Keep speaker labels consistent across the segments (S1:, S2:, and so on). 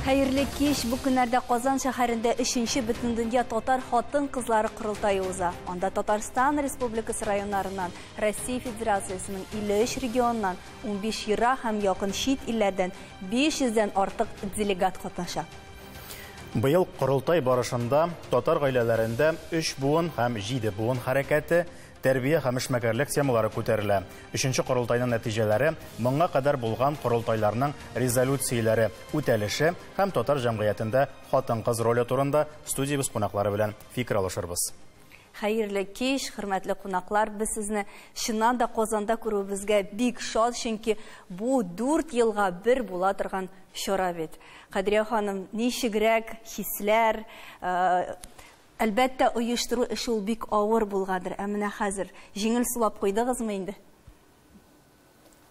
S1: Хәерле кич. Бу көннәрдә Казан шәһәрендә 3нче Бөтендөнья татар хатын-кызлары корылтае уза. Анда Татарстан Республикасы районнарыннан, Россия Федерациясенең 53 регионыннан, 15 ерак һәм якын чит илләрдән 500дән артык делегат катнаша.
S2: Быел корылтай барышында татар гаиләләрендә 3 буын һәм 7 буын хәрәкәте, тәрбия һәм эшмәкәрлек темалары күтәрелә. Өченче корылтайның нәтиҗәләре, моңа кадәр булган корылтайларның резолюцияләре үтәлеше һәм татар җәмгыятендә хатын-кыз роле турында студиябез кунаклары белән фикер алышырбыз.
S1: Хәерле кич, хөрмәтле кунаклар, без сезне чыннан да Казанда күрүебезгә бик шат, чөнки бу 4 елга бер була торган чара бит. Кадрия ханым, ничегрәк хисләр, әлбәттә, оештыру эше ул бик авыр булгандыр. Ә менә хәзер җиңел сулап куйдыгызмы инде?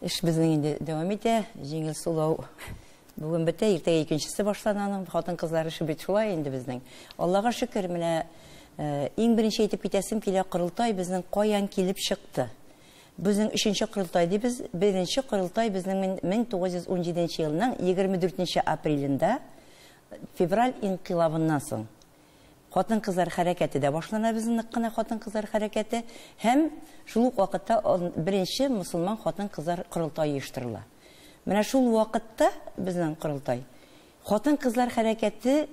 S3: Эш безнең инде дәвам итә, җиңел сулау бүген бетә, иртәгә икенчесе башлана аның. Хатын-кызлар эше бит шулай инде безнең. Аллага шөкер, менә иң беренче әйтеп китәсем килә, корылтай безнең каян килеп чыкты. Безнең өченче корылтай дибез. Беренче корылтай безнең 1917 елның 24 апрелендә, февраль инкыйлабыннан соң. Хатын-кызлар хәрәкәте дә башлана, безнең нык кына хатын-кызлар хәрәкәте, һәм шул ук вакытта беренче мусульман хатын-кызлар корылтае оештырыла. Менә шул вакытта безнең корылтай хатын-кызлар хәрәкәте,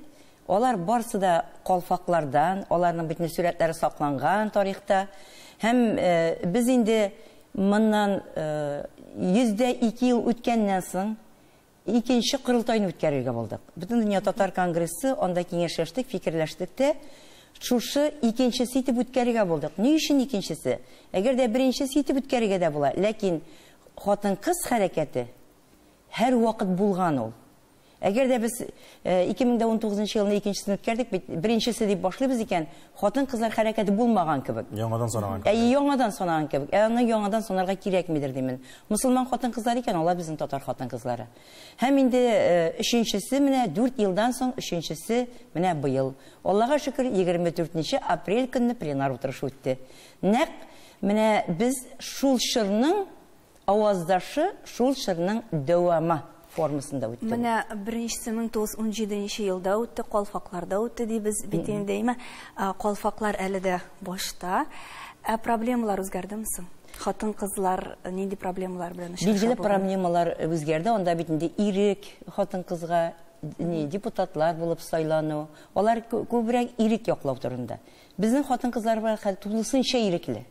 S3: алар барсы да калфаклардан, аларның бөтен сурәтләре сакланган тарихта. Һәм без инде моннан 102 ел үткәннән соң икенче корылтайны үткәрергә булдык. Бөтендөнья татар конгрессы, анда киңәшләштек, фикерләштек тә, шушы икенчесе итеп үткәрергә булдык. Ни өчен икенчесе? Әгәр дә беренчесе итеп үткәрергә дә була, ләкин хатын-кыз хәрәкәте һәр вакыт булган ул. Әгәр дә без 2019 елны икенчесен үткәрдек, бит беренчесе дип башлыйбыз икән, хатын-кызлар хәрәкәте булмаган кебек.
S2: Яңадан санаган кебек.
S3: Әйе, яңадан санаган кебек. Ә аны яңадан санарга кирәкмидер димен. Мусульман хатын-кызлар икән, алар безнең татар хатын-кызлары. Һәм инде өченчесе менә 4 елдан соң, өченчесе менә быел. Аллага шөкер, 24 апрель көнне пленар утырышы үтте. Нәкъ менә без шул чорның аваздашы, шул чорның дәвамы формасында үтте.
S1: Менә беренчесе 1917 елда үтте, калфакларда үтте дибез бит инде, әйме? Калфаклар әле дә башта. Ә проблемалар үзгәрдеме соң? Хатын-кызлар нинди проблемалар белән очраша?
S3: Билгеле проблемалар үзгәрде. Анда бит инде ирек хатын-кызга, депутатлар булып сайлану, алар күбрәк ирек яклау турында. Безнең хатын-кызлар бар хәзер тулысынча ирекле.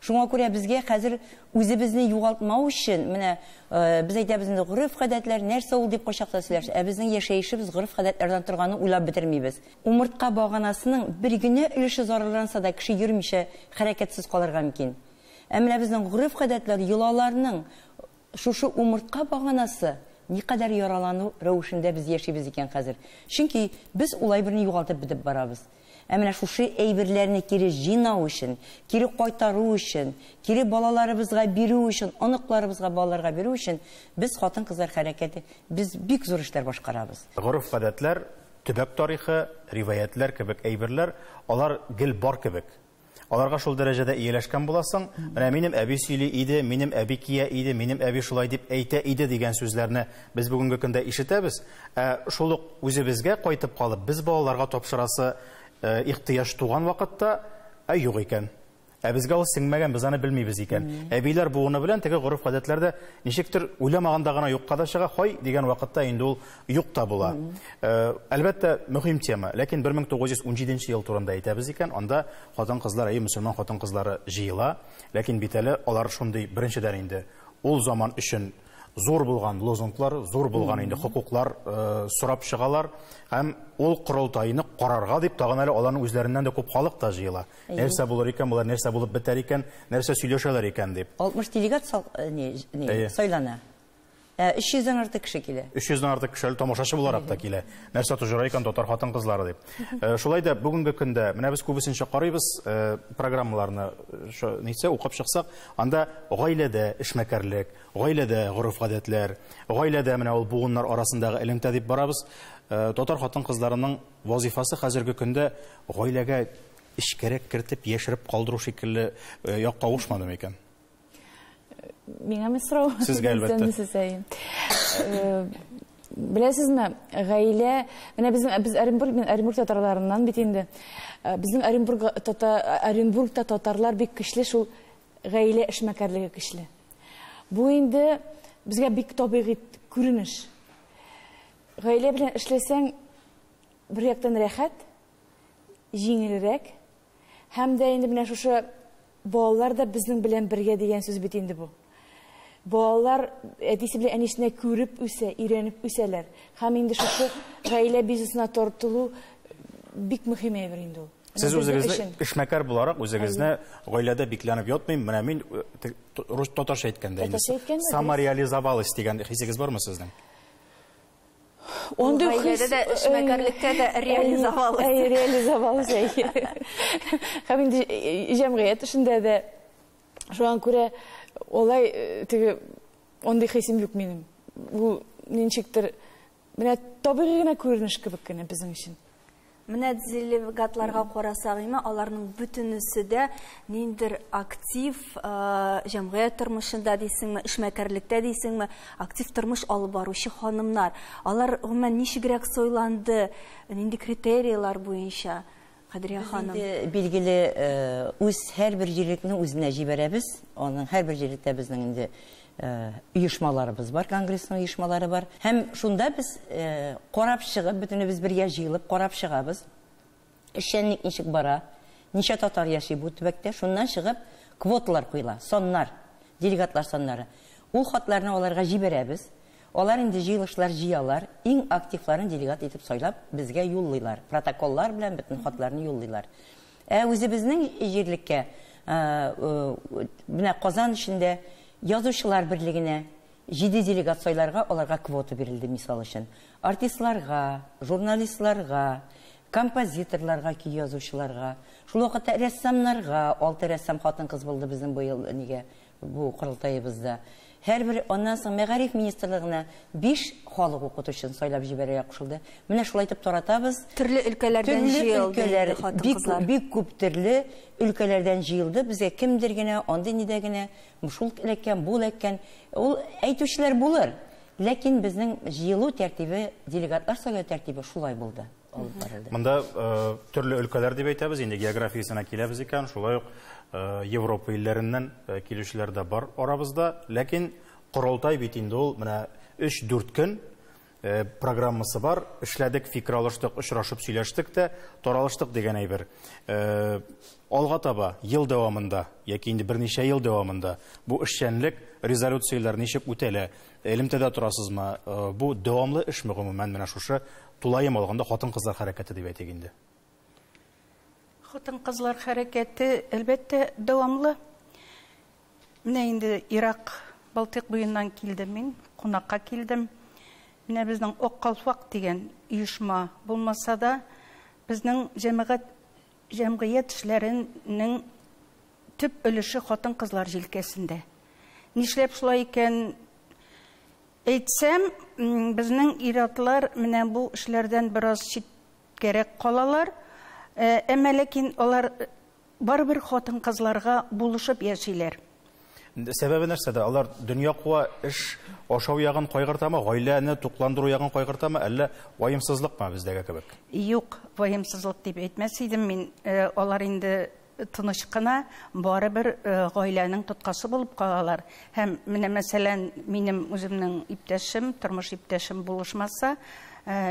S3: Шуңа күрә безгә хәзер үзебезне югалтмау өчен, менә без әйтәбез инде гореф-гадәтләр нәрсә ул дип кайчакта сөйләшә. Ә безнең яшәешебез гореф-гадәтләрдән торганын уйлап бетермибез. Умыртка баганасының бер генә өлеше зарарланса да кеше йөрмичә хәрәкәтсез калырга мөмкин. Ә менә безнең гореф-гадәтләр, йолаларның шушы умыртка баганасы никадәр яралану рәвешендә без яшибез икән хәзер. Чөнки без ул әйберне югалтып бетеп барабыз. Ә менә шушы әйберләрне кире җыйнау өчен, кире кайтару өчен, кире балаларыбызга бирү өчен, оныкларыбызга, балаларга бирү өчен без хатын-кызлар хәрәкәте, без бик зур эшләр башкарабыз.
S2: Гореф-гадәтләр, төбәк тарихы, риваятлар кебек әйберләр, алар гел бар кебек. Аларга шул дәрәҗәдә ияләшкән буласың. Менә минем әби сөйли иде, минем әби кия иде, минем әби шулай дип әйтә иде дигән сүзләрне без бүгенге көндә ишетәбез. Ә шул ук үзебезгә кайтып калып, без балаларга тапшырасы ихтыяҗ туган вакытта, ә юк икән. Ә безгә ул сеңмәгән, без аны белмибез икән. Әбиләр буыны белән теге гореф-гадәтләрдә ничектер уйламаганда гына юкка да чыга, хай дигән вакытта инде ул юк та була. Әлбәттә, мөһим тема. Ләкин 1917 ел турында әйтәбез икән, анда хатын-кызлар, әй, мөселман хатын-кызлары җыела. Ләкин бит әле алар шундый беренчедән инде ул заман өчен зур булган лозунглар, зур булган инде хокуклар сорап чыгалар һәм ул корылтайны карарга дип тагын әле аларның үзләреннән дә күп халык та җыела. Нәрсә булыр икән, булар нәрсә булып бетәр икән, нәрсә сөйләшәләр икән дип.
S3: 60 делегат сайлана. 300дән артык кеше килә.
S2: 300дән артык кеше әле тамашачы буларак та килә. Нәрсә тоҗыра икән татар хатын-кызлары дип. Шулай да бүгенге көндә менә без күбесенчә карыйбыз программаларны, ничә укып чыксак, анда гаиләдә эшмәкәрлек, гаиләдә гореф-гадәтләр, гаиләдә менә ул буыннар арасындагы элемтә дип барабыз. Татар хатын-кызларының вазифасы хәзерге көндә гаиләгә эчкәрәк кертеп, яшереп калдыру шикелле якка авышмады микән?
S4: Миңа ми сорау?
S2: Сезгә, әлбәттә.
S4: Исәнмесез, әйе. Беләсезме, гаилә, менә безнең без Оренбург, мин Оренбург татарларыннан бит инде. Безнең Оренбург тата, Оренбургта татарлар бик көчле, шул гаилә эшмәкәрлеге көчле. Бу инде безгә бик табигый күренеш. Гаилә белән эшләсәң, бер яктан рәхәт, җиңелрәк, һәм дә инде менә шушы балалар да безнең белән бергә дигән сүз бит инде бу. Балалар әтисе белән әнисенә күреп үсә, өйрәнеп үсәләр. Һәм инде шушы гаилә бизнесына тартылу бик мөһим әйбер инде ул.
S2: Сез үзегезне эшмәкәр буларак үзегезне гаиләдә бикләнеп ятмыйм. Менә мин рус татарча әйткәндә инде самореализовалась дигән хисегез бармы сезнең?
S4: Андый
S1: гаиләдә дә, эшмәкәрлектә дә реализовалась.
S4: Әй, реализовалась. Һәм инде җәмгыять эшендә дә шуңа күрә алай теге андый хисем юк минем. Бу ничектер менә табигый генә күренеш кебек кенә безнең өчен.
S1: Менә делегатларга карасак, име, аларның бөтенесе дә ниндер актив җәмгыять тормышында дисеңме, эшмәкәрлектә дисеңме, актив тормыш алып баручы ханымнар. Алар гомумән ничегрәк сайланды, нинди критерийлар буенча? Кадрия ханым.
S3: Билгеле, үз һәрбер җирлекне үзенә җибәрәбез. Аның һәрбер җирлектә безнең инде оешмаларыбыз бар, конгрессның оешмалары бар. Һәм шунда без карап чыгып, бөтенебез бергә җыелып карап чыгабыз. Эшчәнлек ничек бара, ничә татар яши бу төбәктә, шуннан чыгып квоталар куела, саннар, делегатлар саннары. Ул хатларны аларга җибәрәбез. Алар инде җыелышлар җыялар, иң активларын делегат итеп сайлап безгә юллыйлар. Протоколлар белән бөтен хатларны юллыйлар. Ә үзебезнең җирлеккә, менә Казан эчендә язучылар берлегенә 7 делегат сайларга аларга квота бирелде, мисал өчен. Артистларга, журналистларга, композиторларга, көй язучыларга, шул вакытта рәссамнарга, 6 рәссам хатын-кыз булды безнең быел нигә бу корылтаебызда. Һәрбер аннан соң мәгариф министрлыгына 5 халык укытучысын сайлап җибәрергә кушылды. Менә шулай итеп таратабыз.
S1: Төрле өлкәләрдән җыелды хатын-кызлар.
S3: Бик күп төрле өлкәләрдән җыелды. Безгә кемдер генә, андый нидә генә, шул эләккән, бу эләккән. Ул әйтүчеләр булыр. Ләкин безнең җыелу тәртибе, делегатлар сайлау тәртибе шулай булды.
S2: Монда төрле өлкәләр дип әйтәбез, инде географиясенә киләбез икән, шулай ук Европа илләреннән килүчеләр дә бар арабызда, ләкин корылтай бит инде ул менә 3-4 көн программасы бар, эшләдек, фикер алыштык, очрашып сөйләштек тә, таралыштык дигән әйбер. Алга таба ел дәвамында яки инде берничә ел дәвамында бу эшчәнлек, резолюцияләр ничек үтәлә, элемтәдә торасызмы? Бу дәвамлы эшме гомумән менә шушы тулаем алганда хатын-кызлар хәрәкәте дип әйтик инде?
S5: Хатын-кызлар хәрәкәте әлбәттә дәвамлы. Менә инде Ирак, Балтыйк буеннан килдем мин, кунакка килдем. Менә безнең Ак калфак дигән оешма булмаса да, безнең җәмгыять эшләренең төп өлеше хатын-кызлар җилкәсендә. Нишләп шулай икән әйтсәм, безнең ир-атлар менә бу эшләрдән бераз читкәрәк калалар. Әмма ләкин алар барыбер хатын-кызларга булышып яшиләр.
S2: Сәбәбе нәрсәдә? Алар дөнья куа, эш ашау ягын кайгыртамы, гаиләне тукландыру ягын кайгыртамы, әллә ваемсызлыкмы бездәге кебек?
S5: Юк, ваемсызлык дип әйтмәс идем мин. Алар инде тыныч кына барыбер гаиләнең тоткасы булып калалар. Һәм менә мәсәлән, минем үземнең иптәшем, тормыш иптәшем булышмаса,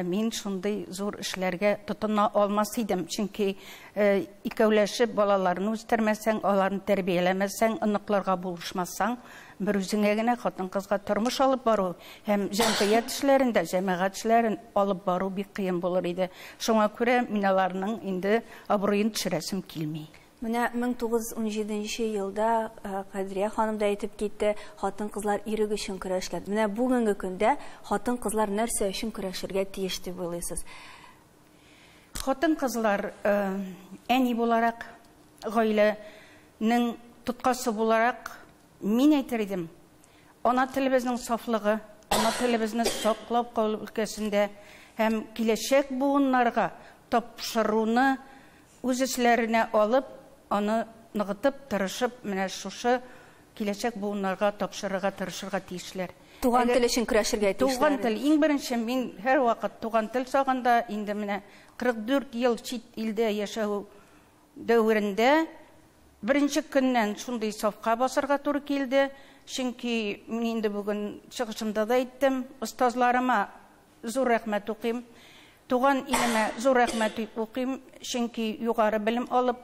S5: мин шундый зур эшләргә тотына алмас идем. Чөнки икәүләшеп балаларны үстермәсәң, аларны тәрбияләмәсәң, оныкларга булышмасаң, бер үзеңә генә хатын-кызга тормыш алып бару һәм җәмгыять эшләрендә, җәмәгать эшләрен алып бару бик кыен булыр иде. Шуңа күрә мин аларның инде абруен төшерәсем килми.
S1: Менә 1917 елда Кадрия ханым да әйтеп китте, хатын-кызлар ирек өчен көрәшләр. Менә бүгенге көндә хатын-кызлар нәрсә өчен көрәшергә тиеш дип уйлыйсыз?
S5: Хатын-кызлар әни буларак, гаиләнең тоткасы буларак, мин әйтер идем, ана телебезнең сафлыгы, ана телебезне саклап калу өлкәсендә һәм киләчәк буыннарга тапшыруны үз эшләренә алып, аны ныгытып, тырышып, менә шушы киләчәк буыннарга тапшырырга тырышырга тиешләр.
S1: Туган тел өчен көрәшергә тиешләр.
S5: Туган тел иң беренче, мин һәрвакыт туган тел сагында, инде менә 44 ел чит илдә яшәү дәверендә беренче көннән шундый сафка басарга туры килде. Чөнки мин инде бүген чыгышымда да әйттем, остазларыма зур рәхмәт укыйм. Туган илемә зур рәхмәт укыйм, чөнки югары белем алып,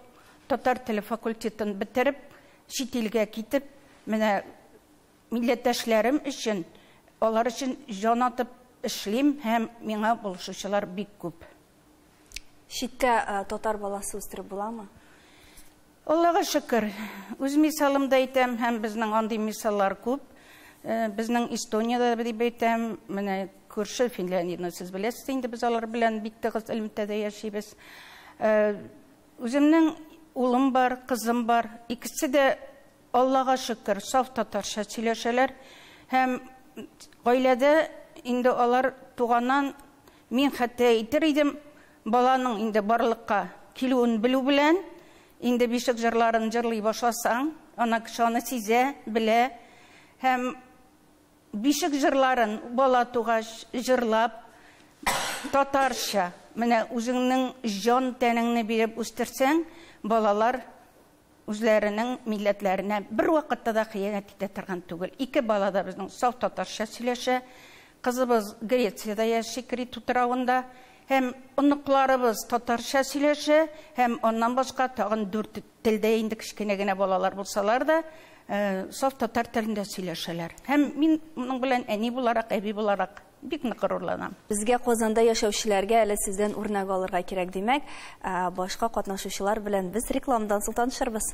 S5: татар теле факультетын бетереп, чит илгә китеп, менә милләттәшләрем өчен, алар өчен җан атып эшлим һәм миңа булышучылар бик күп.
S1: Читтә татар баласы үстереп буламы?
S5: Аллага шөкер, үз мисалымда әйтәм, һәм безнең андый мисаллар күп. Безнең Эстониядә дип әйтәм, менә күрше Финляндияне сез беләсез инде, без алар белән бик тыгыз элемтәдә яшибез. Үземнең улым бар, кызым бар, икесе дә Аллага шөкер, саф татарча сөйләшәләр. Һәм гаиләдә инде алар туганнан, мин хәтта әйтер идем, баланың инде барлыкка килүен белү белән, инде бишек җырларын җырлый башласаң, ана кеше аны сизә, белә. Һәм бишек җырларын бала тугач җырлап, татарча, менә үзеңнең җан тәнеңне биреп үстерсәң, балалар үзләренең милләтләренә бер вакытта да хыянәт итә торган түгел. Ике бала да безнең саф татарча сөйләшә. Кызыбыз Грециядә яши, Крит утравында. Һәм оныкларыбыз татарча сөйләшә, һәм аннан башка тагын 4 телдә инде кечкенә генә балалар булсалар да, саф татар телендә сөйләшәләр. Һәм мин моның белән әни буларак, әби буларак бик нык горурланам.
S1: Безгә Казанда яшәүчеләргә әле сездән үрнәк алырга кирәк, димәк, башка катнашучылар белән без рекламадан соң танышырбыз.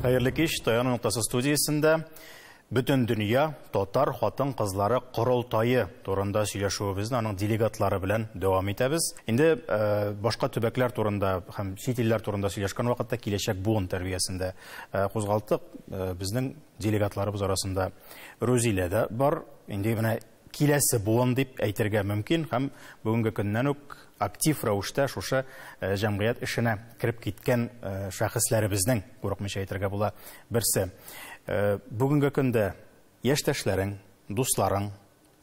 S2: Хәерле кич, Таяну ноктасы студиясендә Бөтен дөнья татар хатын-кызлары корылтае турында сөйләшүебезне аның делегатлары белән дәвам итәбез. Инде башка төбәкләр турында һәм чит илләр турында сөйләшкән вакытта киләчәк буын тәрбиясендә кузгалттык. Безнең делегатларыбыз арасында Рузилә дә бар. Инде менә киләсе буын дип әйтергә мөмкин һәм бүгенге көннән үк актив рәвештә шушы җәмгыять эшенә кереп киткән шәхесләребезнең, курыкмыйча әйтергә була, берсе. Бүгенге көндә яшьтәшләрең, дусларың,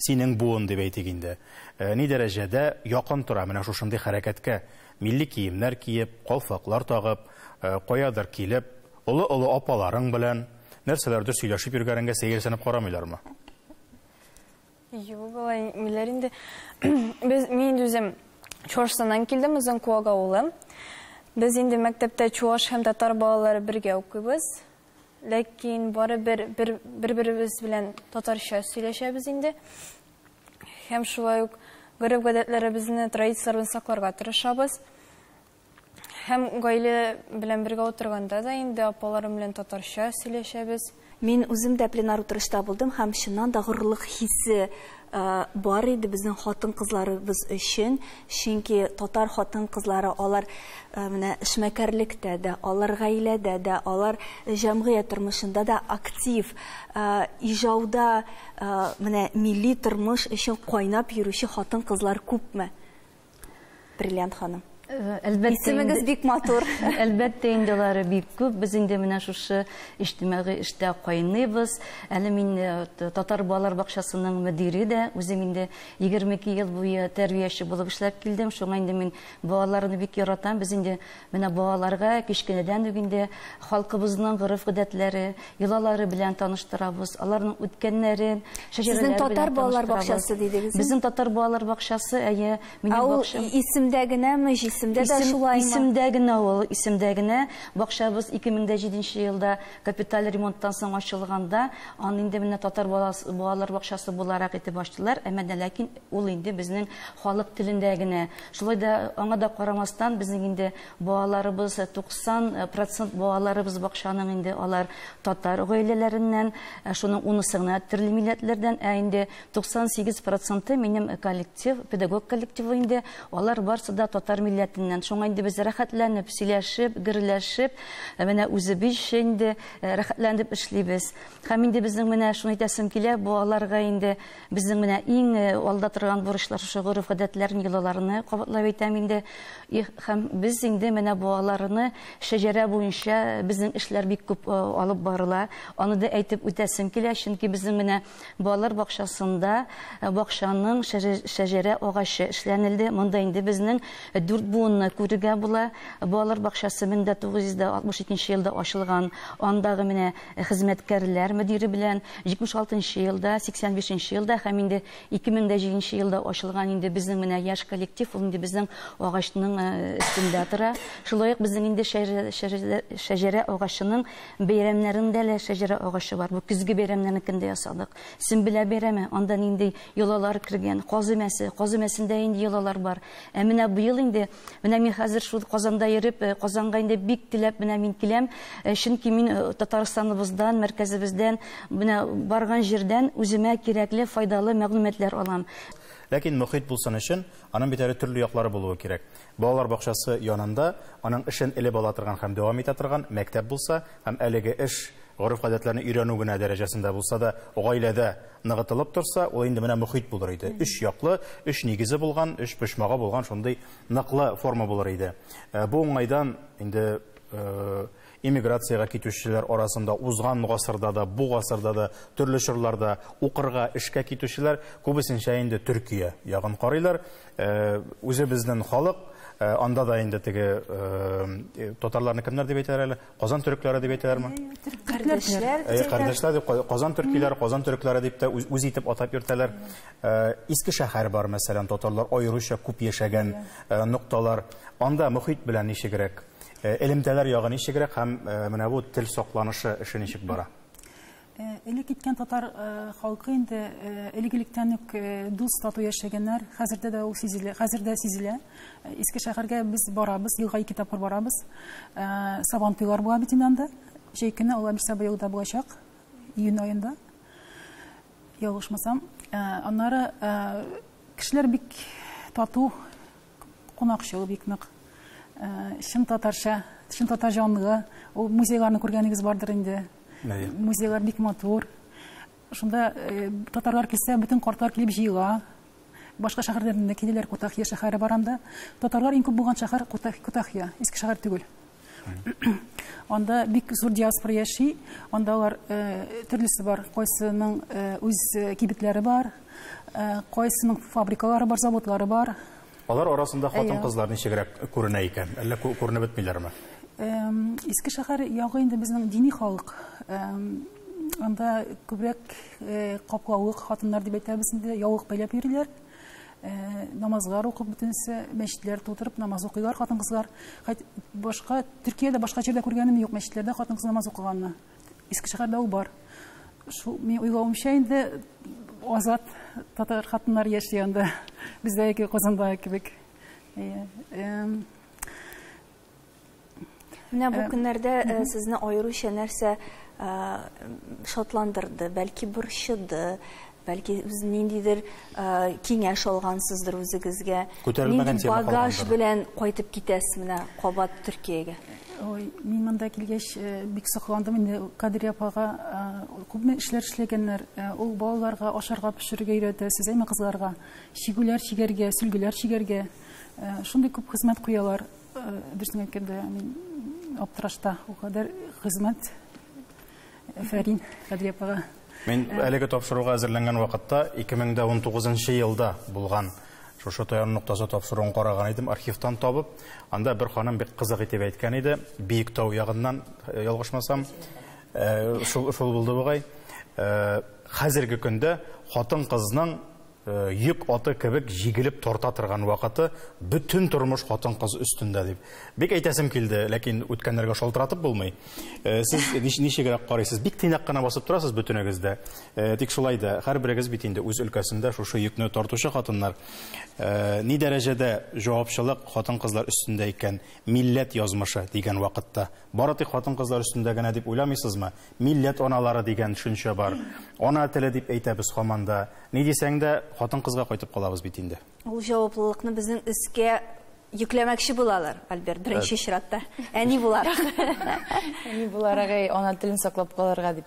S2: синең буын дип әйтик инде, ни дәрәҗәдә якын тора менә шушындый хәрәкәткә, милли киемнәр киеп, калфаклар тагып, каядыр килеп, олы-олы апаларың белән нәрсәләрдер сөйләшеп йөргәнеңгә сәерсенеп карамыйлармы?
S6: Юк, алай миләр инде. Без, мин инде үзем Чуашстаннан килдем, үзем Куак авылы. Без инде мәктәптә чуаш һәм татар балалары бергә укыйбыз. Ләкин бары бер-беребез белән татарча сөйләшәбез инде. Һәм шулай ук гореф-гадәтләребезне, традицияләребезне сакларга тырышабыз. Һәм гаилә белән бергә утырганда да инде апаларым белән татарча сөйләшәбез.
S1: Мин үзем дә пленар утырышта булдым һәм чыннан да горурлык хисе бар иде безнең хатын-кызларыбыз өчен, чөнки татар хатын-кызлары алар менә эшмәкәрлектә дә, алар гаиләдә дә, алар җәмгыять тормышында да актив, ижауда менә милли тормыш өчен кайнап йөрүче хатын-кызлар күпме? Бриллиант ханым.
S3: Әлбәттә,
S1: Исемегез
S3: инде
S1: бик матур.
S3: Әлбәттә инде алары бик күп. Без инде менә шушы иҗтимагый эштә кайныйбыз. Әле мин татар балалар бакчасының мөдире дә, үзем инде 22 ел буе тәрбияче булып эшләп килдем. Шуңа инде мин балаларны бик яратам. Без инде менә балаларга кечкенәдән үк инде халкыбызның гореф-гадәтләре, йолалары белән таныштырабыз. Аларның үткәннәрен, шәҗәрәләре
S1: Сезнең татар
S3: белән
S1: балалар
S3: таныштырабыз.
S1: бакчасы дидегез?
S3: Безнең татар балалар бакчасы, әйе, минем
S1: Ә ул
S3: бакчам.
S1: исемдә генәме, җисемдә дә шулаймы?
S3: Исемдә генә ул, исемдә генә. Бакчабыз ике мең дә җиденче елда капиталь ремонттан соң ачылганда, аны инде менә татар балалар бакчасы буларак итеп ачтылар, әмма дә ләкин ул инде безнең халык телендә генә. Шулай да аңа да карамастан безнең инде балаларыбыз туксан процент балаларыбыз бакчаның инде алар татар гаиләләреннән, шуның унысы гына төрле милләтләрдән, ә инде туксан сигез проценты минем коллектив, педагог коллективы инде, алар барсы да татар милләтеннән. рәтеннән. Шуңа инде без рәхәтләнеп, сөйләшеп, гөрләшеп, менә үзебезчә инде рәхәтләнеп эшлибез. Һәм инде безнең менә шуны әйтәсем килә, бу аларга инде безнең менә иң алда торган бурычлар шушы гореф-гадәтләрне, йолаларны кабатлап әйтәм инде. Һәм без инде менә бу аларны шәҗәрә буенча безнең эшләр бик күп алып барыла. Аны да әйтеп үтәсем килә, чөнки безнең менә балалар бакчасында бакчаның шәҗәрә агачы эшләнелде. Монда инде безнең 4 буынны күрергә була. Балалар бакчасы 1962 елда ачылган. Андагы менә хезмәткәрләр мөдире белән 76 елда, 85 елда һәм инде 2007 елда ачылган инде безнең менә яшь коллектив, ул инде безнең агачның өстендә тора. Шулай ук безнең инде шәҗәрә агачының бәйрәмнәрендә лә шәҗәрә агачы бар. Бу көзге бәйрәмнәрне көндә ясадык. Сөмбелә бәйрәме, анда нинди йолалар кергән, Казы мәсендә инде йолалар бар. Ә менә быел инде, менә мин хәзер шул Казанда йөреп, Казанга инде бик теләп менә мин киләм, чөнки мин Татарстаныбыздан, мәркәзебездән, менә барган җирдән үземә кирәкле, файдалы мәгълүматлар алам.
S2: Ләкин мөхит булсын өчен аның бит әле төрле яклары булуы кирәк. Балалар бакчасы янында аның эшен элеп ала торган һәм дәвам итә торган мәктәп булса, һәм әлеге эш гореф-гадәтләрне өйрәнү генә дәрәҗәсендә булса да, гаиләдә ныгытылып торса, ул инде менә мөхит булыр иде. Өч яклы, өч нигезе булган, өч почмагы булган шундый ныклы форма булыр иде. Бу уңайдан инде иммиграциягә китүчеләр арасында узган гасырда да, бу гасырда да, төрле чорларда укырга, эшкә китүчеләр күбесенчә инде Төркия ягын карыйлар. Үзебезнең халык, анда да инде теге татарларны кемнәр дип әйтәләр әле? Казан төрекләре дип әйтәләрме?
S1: Кардәшләр.
S2: Кардәшләр дип, Казан төркиләре, Казан төрекләре дип тә үз итеп атап йөртәләр. Иске шәһәр бар, мәсәлән, татарлар аеруча күп яшәгән нокталар. Анда мөхит белән ничегрәк? Элемтәләр ягы ничегрәк һәм менә бу тел сакланышы эше ничек бара?
S7: Элек киткән татар халкы инде элек-электән үк дус тату яшәгәннәр. Хәзердә дә ул сизелә, хәзер дә сизелә. Иске шәһәргә без барабыз, елга 2 тапкыр барабыз. Сабантуйлар була бит инде анда. Җәй көне Алла бирсә быел да булачак, июнь аенда. Ялгышмасам. Аннары кешеләр бик тату, кунакчыл бик нык. Чын татарча, чын татар җанлы. Ул музейларны күргәнегез бардыр инде. Музейлар бик матур. Шунда татарлар килсә, бөтен картлар килеп җыела. Башка шәһәрләрдән дә киләләр, Кутахия шәһәре бар анда. Татарлар иң күп булган шәһәр Кутахия, иске шәһәр түгел. Анда бик зур диаспора яши. Анда алар төрлесе бар. Кайсының үз кибетләре бар, кайсының фабрикалары бар, заводлары бар.
S2: Алар арасында хатын-кызлар ничегрәк күренә икән? Әллә күренеп бетмиләрме?
S7: Иске шәһәр ягы инде безнең дини халык. Анда күбрәк каплавык хатыннар дип әйтәбез инде, яулык бәйләп йөриләр. Намазлар укып бөтенесе, мәчетләр тутырып намаз укыйлар хатын-кызлар. Хәт башка Төркиядә башка җирдә күргәнем юк мәчетләрдә хатын-кыз намаз укыганны. Иске шәһәрдә ул бар. Шул мин уйлавымча инде азат татар хатыннар яши анда. Бездәге Казанда кебек.
S1: Менә бу көннәрдә сезне аеруча нәрсә шатландырды, бәлки борчыды, бәлки үз ниндидер киңәш алгансыздыр үзегезгә.
S2: Күтәрелмәгән
S1: Нинди
S2: тема
S1: багаж
S2: калгандыр.
S1: белән кайтып китәсез менә кабат Төркиягә?
S7: Ой, мин монда килгәч бик сокландым инде Кадрия апага, күпме эшләр эшләгәннәр. Ул балаларга ашарга пешерергә өйрәтә, сез әйме кызларга чигүләр чигәргә, сөлгеләр чигәргә. Шундый күп хезмәт куялар. Дөресен әйткәндә, мин аптырашта. Ул кадәр хезмәт. Афәрин Кадрия апага.
S2: Мин әлеге тапшыруга әзерләнгән вакытта 2019 елда булган шушы таяну ноктасы тапшыруын караган идем, архивтан табып. Анда бер ханым бик кызык итеп әйткән иде, Биектау ягыннан, ялгышмасам, шул булды бугай. Хәзерге көндә хатын-кызның йөк аты кебек җигелеп тарта торган вакыты, бөтен тормыш хатын-кыз өстендә дип. Бик әйтәсем килде, ләкин үткәннәргә шалтыратып булмый. Сез ничегрәк карыйсыз? Бик тыйнак кына басып торасыз бөтенегез дә. Тик шулай да һәрберегез бит инде үз өлкәсендә шушы йөкне тартучы хатыннар. Ни дәрәҗәдә җавапчылык хатын-кызлар өстендә икән, милләт язмышы дигән вакытта? Бары тик хатын-кызлар өстендә генә дип уйламыйсызмы? Милләт аналары дигән төшенчә бар. Ана теле дип әйтәбез һаман да. Ни дисәң дә, хатын-кызга кайтып калабыз бит инде.
S1: Ул җаваплылыкны безнең өскә Йөкләмәкче булалар, Альберт, беренче чиратта. Әни буларак.
S4: Әни буларак, ана телен саклап калырга дип.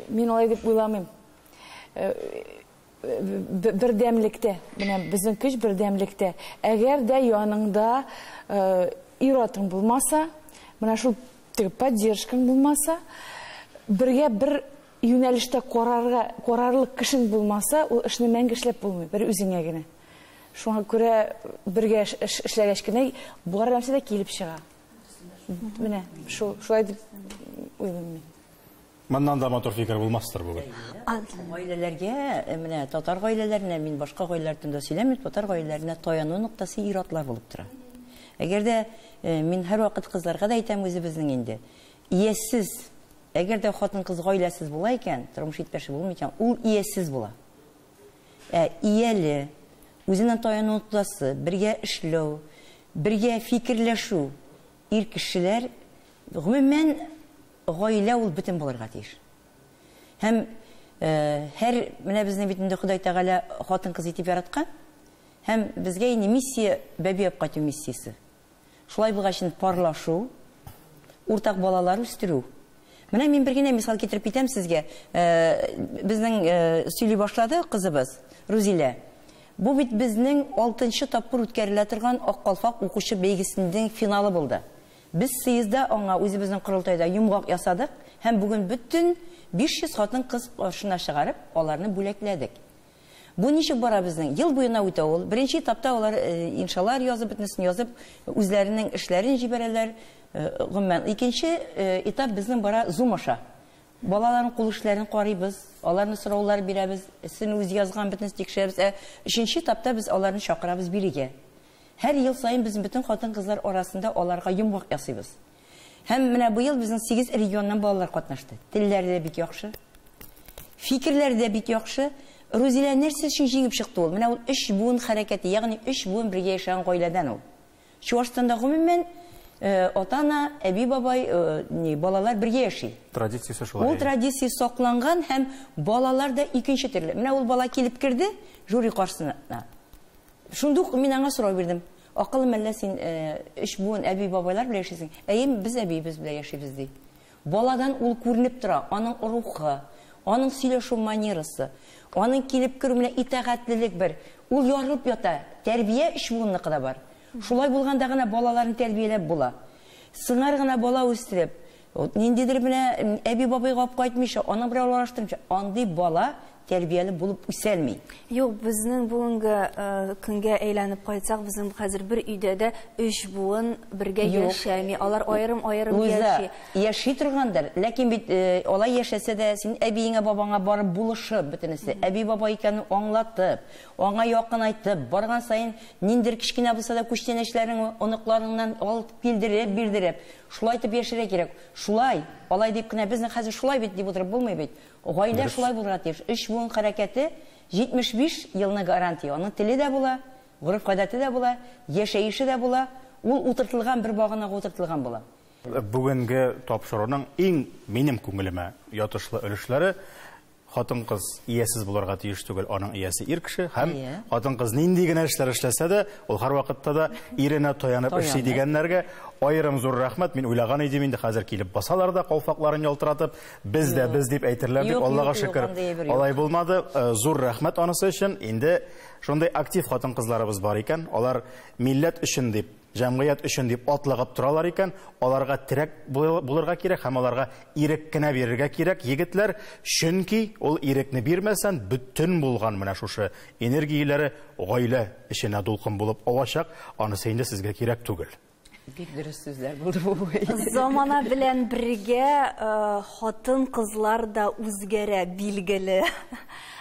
S4: Мин алай дип уйламыйм. Бердәмлектә, менә безнең көч бердәмлектә. Әгәр дә яныңда ир-атың булмаса, менә шул теге поддержкаң булмаса, бергә бер юнәлештә карарлык кешең булмаса, ул эшне мәңге эшләп булмый, бер үзеңә генә. Шуңа күрә бергә эшләгәч кенә бар нәрсә дә килеп чыга. Менә шулай дип уйлыйм мин.
S2: Моннан да матур фикер булмастыр бүген.
S3: Гаиләләргә, менә татар гаиләләренә, мин башка гаиләләр турында сөйләмим, татар гаиләләренә таяну ноктасы ир-атлар булып тора. Әгәр дә мин һәрвакыт кызларга да әйтәм үзебезнең инде, иясез, әгәр дә хатын-кыз гаиләсез була икән, тормыш иптәше булмый икән, ул иясез була. Ияле, үзенең таяну ноктасы, бергә эшләү, бергә фикерләшү, ир кешеләр, гомумән, гаилә ул бөтен булырга тиеш. Һәм һәр менә безнең бит инде Ходай Тәгалә хатын-кыз итеп яраткан, һәм безгә инде миссия, бәби алып кайту миссиясе. Шулай булгач инде парлашу, уртак балалар үстерү. Менә мин бер генә мисал китереп китәм сезгә. Безнең сөйли башлады кызыбыз Рузилә. Бу бит безнең 6нчы тапкыр үткәрелә торган Ак калфак укучы бәйгесенең финалы булды. Без съездда аңа үзебезнең корылтайда йомгак ясадык һәм бүген бөтен 500 хатын-кыз каршына чыгарып, аларны бүләкләдек. Бу ничек бара безнең? Ел буена үтә ул. Беренче этапта алар иншалар язып, бөтенесен язып, үзләренең эшләрен җибәрәләр. Гомумән, икенче этап безнең бара Zoom аша. Балаларның кул эшләрен карыйбыз, аларны сораулар бирәбез, сен үзе язган бөтенесен тикшерәбез. Өченче этапта без аларны чакырабыз бирегә. Һәр ел саен без бөтен хатын-кызлар арасында аларга йомгак ясыйбыз. Һәм менә бу ел безнең 8 регионнан балалар катнашты. Телләре дә бик яхшы, фикерләре дә бик яхшы. Рузилә нәрсә өчен җиңеп чыкты ул? Менә ул 3 буын хәрәкәте, ягъни 3 буын бергә яшәгән гаиләдән ул. Чуашстанда гомумән ата-ана, әби-бабай, балалар бергә яши.
S2: Традициясе шулай.
S3: Ул традиция сакланган һәм балалар да икенче төрле. Менә ул бала килеп керде жюри каршысына. Шундук мин аңа сорау бирдем. Акыллы мәллә син 3 буын әби-бабайлар белән яшисең? Әйе, без әбиебез белән яшибез ди. Баладан ул күренеп тора, аның рухы, аның сөйләшү манерасы, аның килеп керү менә итагатьлелек бер. Ул ярылып ята. Тәрбия 3 буынныкы да бар. Шулай булганда гына балаларын тәрбияләп була. Сыңар гына бала үстереп, ниндидер менә әби-бабайга алып кайтмыйча, аның белән аралаштырмыйча, андый бала тәрбияле булып үсәлми.
S1: Юк, безнең бүгенге көнгә әйләнеп кайтсак, безнең хәзер бер өйдә дә 3 буын бергә яшәми. Алар аерым-аерым яши.
S3: Яши торгандыр, ләкин бит алай яшәсә дә, син әбиеңә, бабаңа барып булышып бөтенесе, әби-бабай икәнен аңлатып, аңа якынайтып, барган саен ниндер кечкенә булса да күчтәнәчләрең, оныкларыңнан алып килдереп, бирдереп, шулай итеп яшәргә кирәк. Шулай, алай дип кенә безнең хәзер шулай бит дип утырып булмый бит. Гаилә шулай булырга тиеш. 3 буын хәрәкәте 75 елны гарантия. Аның теле дә була, гореф-гадәте дә була, яшәеше дә була. Ул утыртылган бер баганага утыртылган була.
S2: Бүгенге тапшыруның иң минем күңелемә ятышлы өлешләре хатын-кыз иясез булырга тиеш түгел, аның иясе ир кеше һәм хатын-кыз нинди генә эшләр эшләсә дә, ул һәрвакытта да иренә таянып эшли дигәннәргә аерым зур рәхмәт. Мин уйлаган идем инде хәзер килеп басалар да калфакларын ялтыратып, без дә без дип әйтерләр дип, Аллага шөкер, алай булмады. Зур рәхмәт анысы өчен. Инде шундый актив хатын-кызларыбыз бар икән, алар милләт өчен дип, җәмгыять өчен дип атлыгып торалар икән, аларга терәк булырга кирәк һәм аларга ирек кенә бирергә кирәк, егетләр, чөнки ул ирекне бирмәсән, бөтен булган менә шушы энергияләре гаилә эченә дулкын булып авачак, анысы инде сезгә кирәк түгел.
S3: Бик дөрес сүзләр булды бу.
S1: Замана белән бергә хатын-кызлар да үзгәрә, билгеле.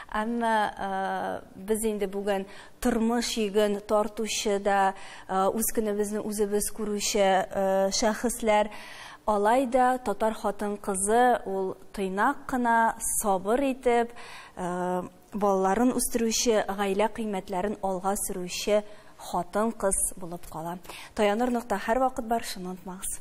S1: Әмма без инде бүген тормыш йөген тартучы да, үз көнебезне үзебез күрүче шәхесләр. Алай да татар хатын-кызы ул тыйнак кына, сабыр итеп, балаларын үстерүче, гаилә кыйммәтләрен алга сөрүче хатын-кыз булып кала. Таяныр нокта һәрвакыт бар, шуны онытмагыз.